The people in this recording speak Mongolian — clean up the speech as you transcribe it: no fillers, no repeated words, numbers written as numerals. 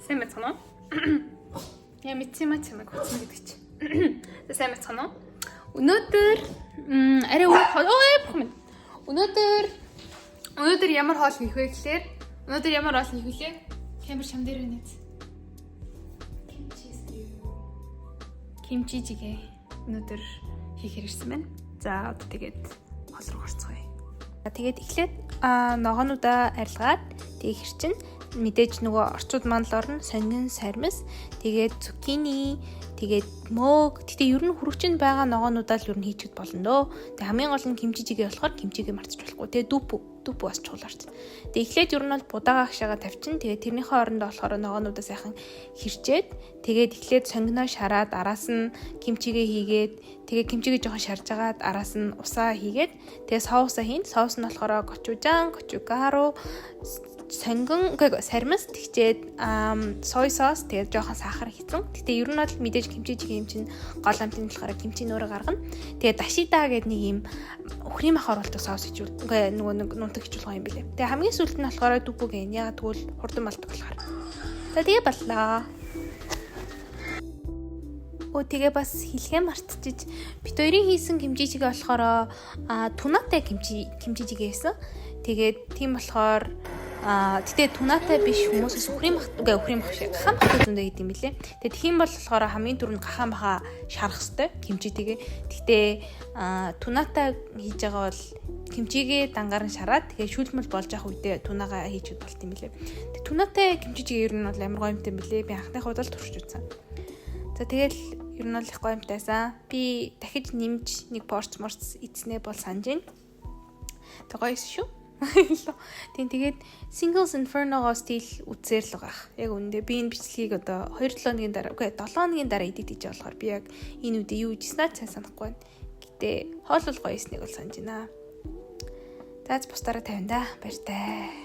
Сайн байцгаана уу? Яа, мэдсэн юм а, чамайг хуцсан гэдэг чи. За, сайн байцгаана уу? Өнөөдөр арай өөр хоол, ой, бурхан минь. Өнөөдөр ямар хоол хийх вэ гэхлээр, өнөөдөр ямар хоол хийх вүлээ? Камер чам дээр байна биз? Кимчи stew. Кимчи жигээ өнөөдөр хийхээр ирсэн байна. За, одоо тэгээд хоол руу орцгоё. Тэгээд эхлээд ногоонуудаа арилгаад, тэгээд хэр чин мэдээж нөгөө орчууд маань л орно, сонгон, сармис, тэгээд zucchini, тэгээд мөөг. Гэтэ ер нь хөрөгчөнд байгаа ногоонуудаа л ер нь хийчихэд болно дөө. Тэгээд хамгийн гол нь кимчи жигээ болохоор кимчигээ мартаж болохгүй. Тэгээд дүпү, дүпү бас чухал орц. Тэгээд эхлээд ер нь бол будаага агшаага тавьчин. Тэгээд тэрнийхээ орондоо болохоор ногоонуудаа сайхан хэрчээд, тэгээд эхлээд сонгиноо шараад, араас нь кимчигээ хийгээд, тэгээд кимчигээ жоохон шарж агаад, араас нь усаа хийгээд, тэгээд соусаа хийн. Соус нь болохоор gochujang, gochugaru, сонгон, үгүй, сармис тэгчээд soy sauce, тэгээд жоохон сахар хийсэн. Гэтэ ер нь бол мэдээж кимчи жигээ юм чинь гол амтны болохоор кимчи өөрөө гаргана. Тэгээд дашида гэдэг нэг юм үхрийн мах оруулдаг соус хийжүүл, үгүй, нөгөө нэг нунтаг хийжүүл юм билээ. Тэгээд хамгийн сүүлд нь болохоор дүпү гэн. Яагаад тэгвэл хурдан малдаг болохоор. За, тэгээ боллоо. Өө, тэгээ бас хэлхээ мартчих, бид хоёрын хийсэн кимчи жигээ болохоор tuna тай кимчи жигээ байсан. Тэгээд тийм болохоор гэтээ tuna тай биш хүмүүс үхрийн мах, үгүй, үхрийн мах биш, гахаан махтай зөндөө хийдэг юм билээ. Тэгээ тийм бол болохоор хамгийн түрүүнд гахаан маха шарах хэвээр кимчитэйгээ. Гэтээ tuna тай хийж байгаа бол кимчигээ дангаар нь шараад, тэгээ шүлмэл болж явах үедээ tuna гаа хийж болт юм билээ. Тэгээ tuna тай кимчи жигээ ер нь бол амар гоё юмтай юм билээ. Би анхныхаа удаа л туршиж үзсэн. За, тэгэл ер нь бол их гоё юмтайсан. Би дахиж нэмж нэг порц морц идснээ бол санаж байна. Тэг гоё шүү. Тийм, тэгээд Singles Inferno-гоос стил үзсээр л байгаа. Яг үүндээ би энэ бичлэгийг одоо 2-7 хоногийн дараа, үгүй, 7 хоногийн дараа edit хийж байгаа болохоор би яг энэ үедээ юу хийжснаа сайн санахгүй байна. Гэтэ хоол бол гоё ийснийг бол санаж байна. За, бусдаараа 50 да. Баяртай.